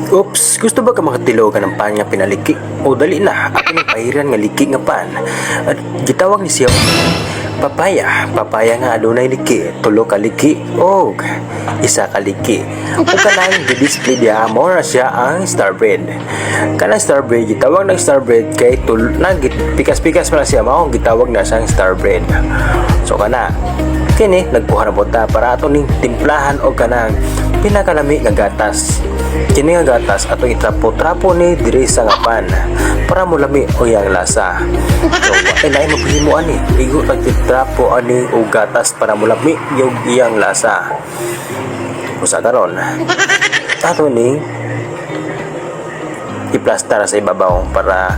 Oops, gusto ba ka makatilaw ka ng pan nga pinaliki? O dali na, ato ng pahiran nga liki nga pan. At gitawag ni siya papaya, papaya nga adunay liki, tulo ka liki og isa ka liki. Ug kanang gi-display diha mo ra siya ang star bread. Kanang star bread, gitawag ng star bread kay tul nag pikas-pikas pa na siya, mao gitawag na siyang star bread. So kana kini nagkuha na po ta para ato ning timplahan og kanang pinakalami nga gatas. Kini nga gatas atong itrapo-trapo ni diri sa nga pan para mulami o iyang lasa. So wa lain maghimo ani, igo tag trapo ani og gatas para mulami yung iyang lasa. Usa karon ato ning i-plaster sa ibabaw para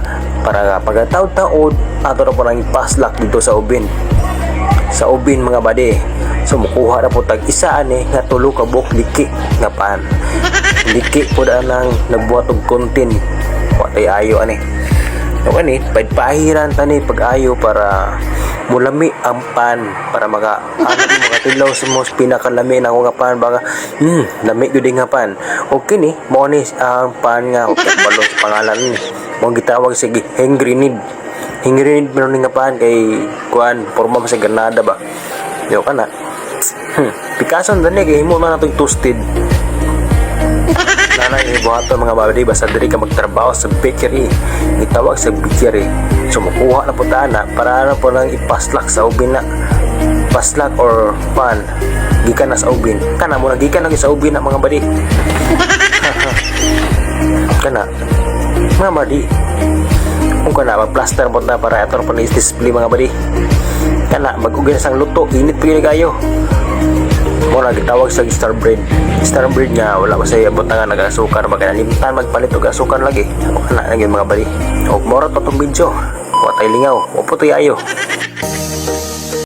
pagkataod-taod ato na po nang ipaslak dito sa oven, mga bade. So mukuha na po tag isa ani nga tulo ka buok liki nga pan. Liki po na nang nagbuhat og content, wa tay ayo ani. So ani pahiran tani pag-ayo para mulami ang pan, para maka ano, makatilaw sa most pinakalami na ako nga pan baka lami gyud nga pan. Okay, ni mao ni ang pan nga okay balo sa pangalan ni, mo gitawag sige hand grenade. Hand grenade man ni nga pan kay kuan, porma man sa granada ba yo kana. Pikason dani kay himo na natong toasted. Nanay buhaton, mga bade, basta diri ka magtrabaho sa bakery. Gitawag sa bakery. So mukuha na po ta na para na po nang ipaslak sa oven na. Paslak or pan gikan na sa oven. Kana mo na gikan na sa oven na, mga badi. Kana mga badi. Kung kana magplaster mo na para ato pa na display, mga badi. Kana mag-ugay na sang luto, init pa gyud kayo. Mo na gitawag sa star bread. Star bread nga wala pa sa butangan nag-asukar, maganalimtan magpalit og asukar lagi. O kana na gyud, mga badi. Og mora to tong video. Wa tay lingaw, wa po tay ayo.